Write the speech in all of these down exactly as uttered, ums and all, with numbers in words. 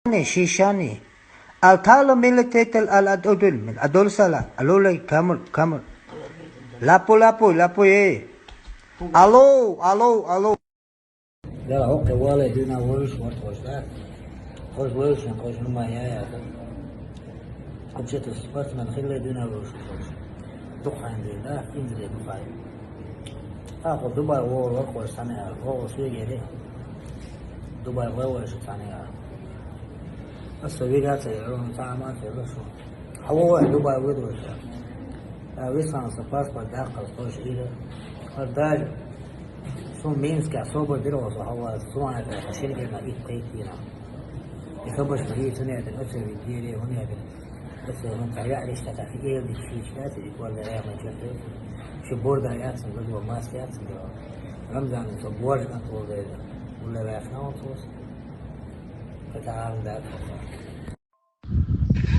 Шишани, шишани. Алтала милитетал ал адудул, мил адул сала, алулай камул, камул. Лапу, лапу, лапу, э. Алло, алло, алло. Дала хӀокхе вале дуьйна вуйш варт хӀош, да? Хьош вуйш, хьош хӀума яя. Вообще-то спортсмен хилла дуьйна вуйш хӀош. Дукхайн дин, да? Инзре дукхайн. А, хо Дубай вор, вор хӀош цхьана яр, хо шегери. Дубай вор, вор шу цхьана яр. Аса вигацай, рон цама те лашу. Хьо Дубай вуйш. А, висан са паспорт даккхал хӀош ира. Хар даже сум Минске особо биргӀо со хьаваз, сум айта, ширгена ит кхайкина. И хабаш ма ит, сунетин, оце видере, унетин. Оце вон кая риштата, эл ди шиш кати, и квар да яма чехе. Шу борда яцин, гудва мас яцин, да. Рамзан со борж на квар да. Улла вяхна он тос. Ката ам да.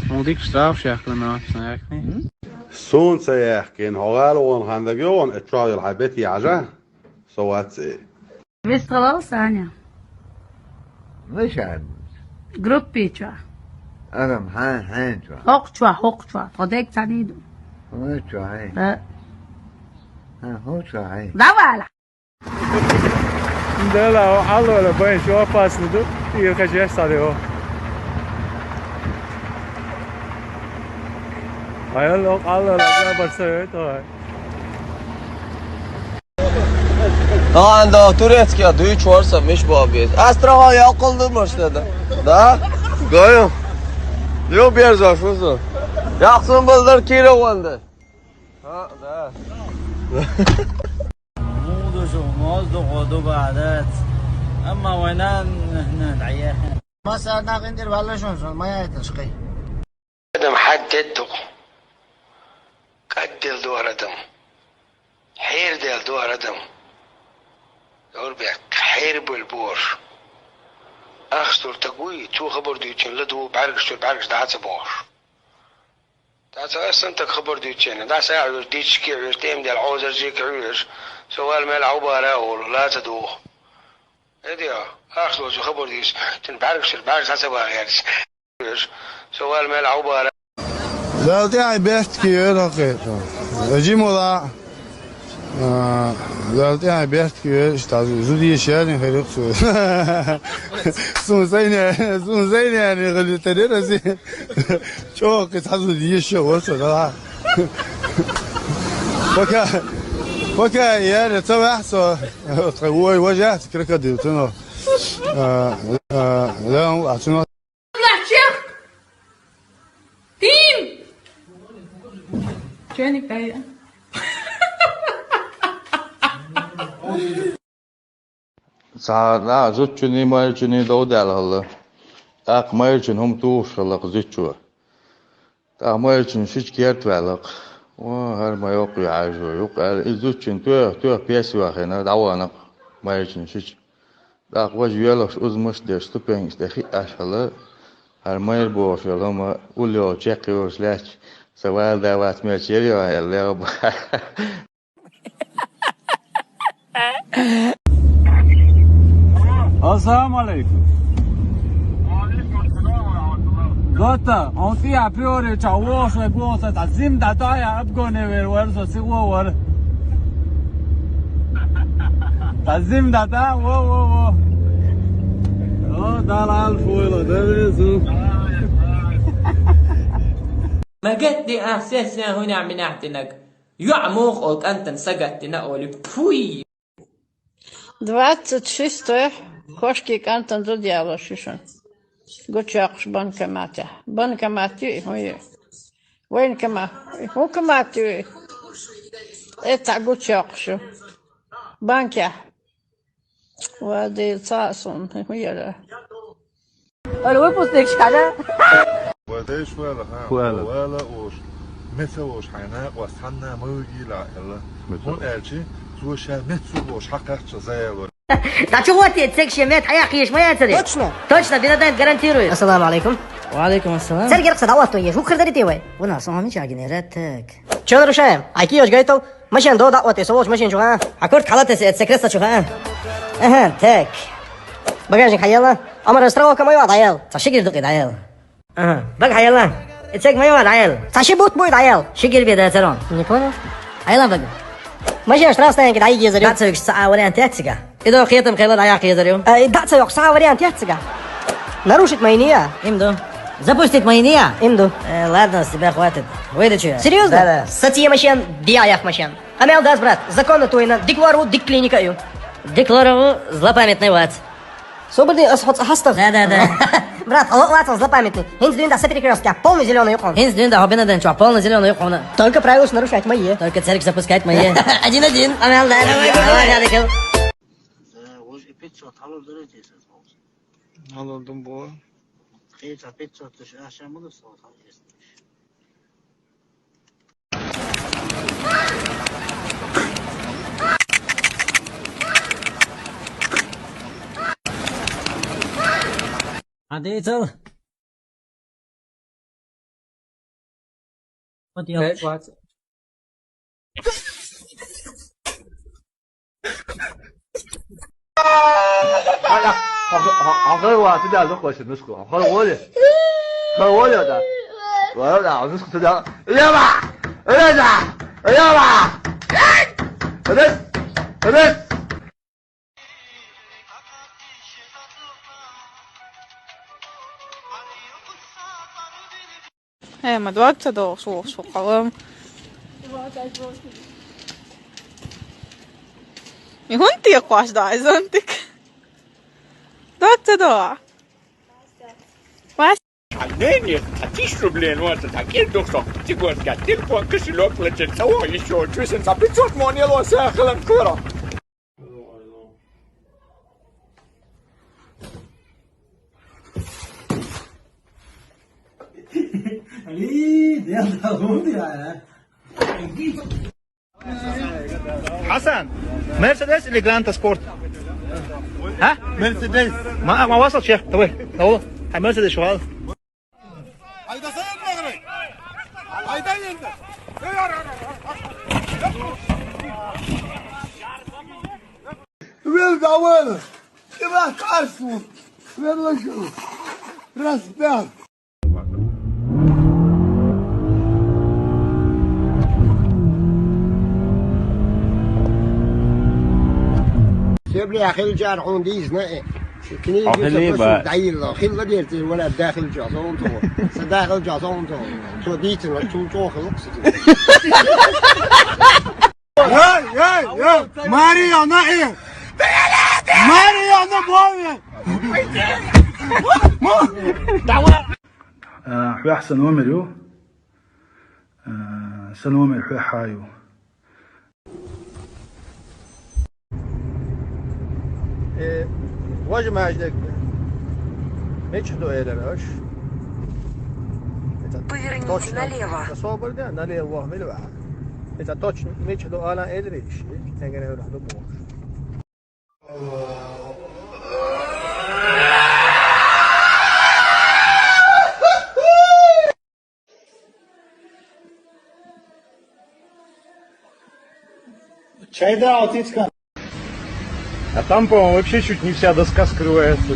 Мудик штраф шахла на, шахни. Сунца яхкин, хьо гӀала вон хандаг йогӀон, э, чоагӀил хьабет яжа, со вац, э. Вестхалал Саня. Мешан. Группи чуа. Адам, хьан, хьан чуа. ХӀокх чуа, хӀокх чуа. Тхо дег цаниду. ХӀокх чуа, хьан. Да. Хьан, хӀокх чуа, хьан. Давай. Дала, алла, байн шо опасно ду. Ирка жеш саде о. Аял, алла, барса, это. Анда турецкий а дуй чорса миш бабиз. Астрава якылды мышта да. Да? Гайым. Ё берзаш вузу. Яхсун базар кире ванда. А, да. Муду шу, мозду году бадат. Амма вайнан, на, даяхин. Масар нахин дир валла шун сон, маяйташ кай. Адам хьаддедду. Каддел дуар адам. Хьердел дуар адам. Дорбек, хьербел буаш. Ахстур тагуй, цу хабар дуйчун ладу, бӀаргаш чур, бӀаргаш даца буаш. Таца асан так хабар дуйчун. Даса уж дички уж, тем дел озер жик уж. Сувал мел аубара ол, лаца ду. Эдиа, ахстур цу хабар дуйч, тин бӀаргаш чур, бӀаргаш даца багерч. Сувал мел аубара. Далтяй бертки эр хакета. Жимула. А, далтяй бертки эр, что зуди шерин херик су. Сун зайне, сун зайне не гали терера си. Чё, кит хазу ди ещё вот да. Пока, пока я это вахсо. Ой, вожат крокодил, ты ну. А, а, да, а ты ну. Лахчах! Тим! Чё не кая? Цхьа наха зудчуьнний, майрачуьнний дов даьлла хилла. ТӀаккха майрачун хӀума тухуш хилла-кх зудчо. ТӀаккха майрачун шича керта ваьлла-кх. О, хӀара ма йоккхаве хьажа, юкъ аьлла, и зудчун тоьха, тоьха пес йоахийна, дӀавахана-кх майрачун шича. ТӀаккха важа йоьлхуш узамаш деш, ступенькаш тӀе хиъаш хилла, хӀара майра бохуш йолу хӀума уллохула чекхйолуш лаьтташ, сан вала да вац, мел чер йо аьлла, леха баха. Ассаламу алейкум. Дота, он ти априори ча вошла госа, та зим да та я обгоне вер вер со си вор. Та зим да та, во, во, во. О, далал фуйло, да везу. Магетти ахсесне хуйня минахтинаг. ЮӀа муха олу кӀантана сагаттина олий, пуй! Двадцать шестой кошки кӀантана зуда ялош ю шуна. Гучуйоккхуш банкоматехь. Банкомат ю и хӀун ю? Военкомат. ХӀун комат ю и? Эцхьа гучуйоккхуш ю. Банкехь. Ва Дела, ца а суна, хӀун яра? Ара выпускник шкада? Ва дайш вала, ха, вала. Вала ош. Меца ош хьайна, къос хьанна, мавгила, хӀелла. Меца. ХӀун аьлчи, цо ша меца ош хьакхачча заяло. Та чу вот и цек шеме, тхьаяккха еш ма яцаре? Точно. Точно, бинадайн гарантирует. Ассаламу алейкум. Ва алейкум ассалам. Цер геркса дӀаотто еш, хӀу хир дарите вай? Вуна со хӀама чагинера, так. Чё нарушаем? Айки еш гайтал? Машин до дӀаотте, со волчу машин чу, а? Хьан куртка хьалатесе, эца кресла чу, а? Ага, так. Багажник хьаелла. Ӏумар, страховка ма йоагӀа дӀаяла. Цхьа ши гир дукъе дӀаяла. Аха. Бага хьаелла. Эцег ма йоагӀа дӀаяла. Цхьа ши бутт буй дӀаяла. Ши гир бе дацарон. Не понял. Хьаелла бага. Машина штраф стоянке дӀайига езар ю. ДӀа ца йоккхуш цхьа а вариант яц цига. Идо кхетам кхела дӀаяккха езар ю. Э, дӀа ца йоккхуш цхьа а вариант яц цига. Нарушить ма йина я. Им ду. Запустить ма йина я. Им ду. Э, ладно, с тебя хватит. Выйди, чё? Серьёзно? Да, да. Сатия машин, дия ях машин. Къамаьл дац, брат, законно тхона, дика вар ву, дика клиника ю. Дика лораву, злопамятный вац. Собар де, ас хьо цӀа хьастагӀа. Да, да, да. Брат, хьо вац злопамятный. ХӀинца дуьйна дӀа са перекрёстке, полный зелёный юкъон. ХӀинца дуьйна дӀа хьо бина ден чохь, полный зелёный юкъон. Только правила нарушать ма е. Только церковь запускать ма е. Один один. Амал да. Давай, давай, давай. Да, вож и пятьсот, алло, дорогие, сейчас. Алло, думаю. Кхеча пятьсот тыш, а, ща мы достал, там есть. Адицал. Вот я. Пять двадцать. Ахыр ва, ты да, ну, хочешь, ну, что? Ахыр воли. Ахыр воли, да. Воли, да, ну, что, да. Лева! Лева! Лева! Раз! Раз! Э, ма дог ца догӀуш ву шу къалам. И хӀунда текхош ду хьайн зонтик? Дог ца догӀу? Вась. А не, нет, а тысяча рублей, ну, это так, и дух, что ты год, я телефон, кошелёк, лечит, того ещё, чё, семь пятьсот, но не лося, хлам, хлам. Хасан, Мерседес или Гранта Спорт? А? Мерседес. Ма, ма васал, шейх, давай. Давай. А Мерседес шо? Айда сен баграй. Айда энди. Вел давай. Ива карсу. Вел лашу. Разбял. Се бля хил жар он диз на. Ахили ба. Даил хил ла дер ти вала дахил жа зон то. Са дахил жа зон то. То дитин ва чу чо хил. Эй, эй, эй, Мариана, э! Мариана, бой! Давай! Э, хьоьхь сан номер ю. Э, сан номер хьоьхьа ю. Э, вож маьждиг мичахь ду элира аша? Поверните налево. Собар де, налево ваха мила ваха. Это точно мичахь ду ала элира иш. Тенгере ду бохуш. Чайда, аутицка. А там, по-моему, вообще чуть не вся доска скрывается.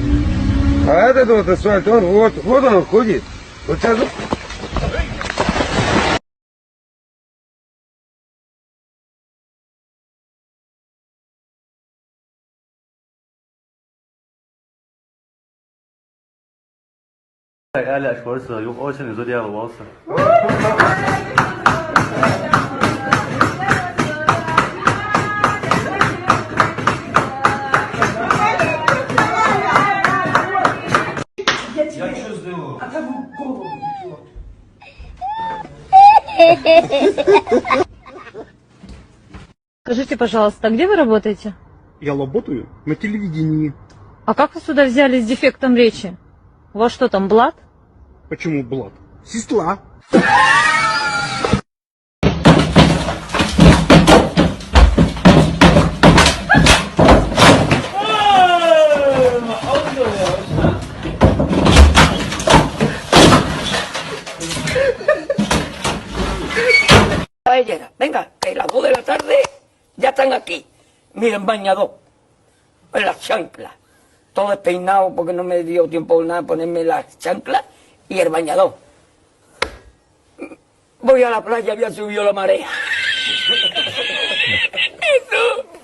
А этот вот асфальт, он вот, вот он ходит. Вот сейчас. Али ашварса, юх очередь зодиала волса. Я что сделал? А там голову. Скажите, пожалуйста, а где вы работаете? Я работаю на телевидении. А как вы сюда взялись с дефектом речи? У вас что там, блат? Почему блат? Сестла. Venga, que las dos de la tarde ya están aquí. Miren, bañador, en las chanclas. todo despeinado porque no me dio tiempo nada ponerme la chancla y el bañador. Voy a la playa, había subido la marea. Eso.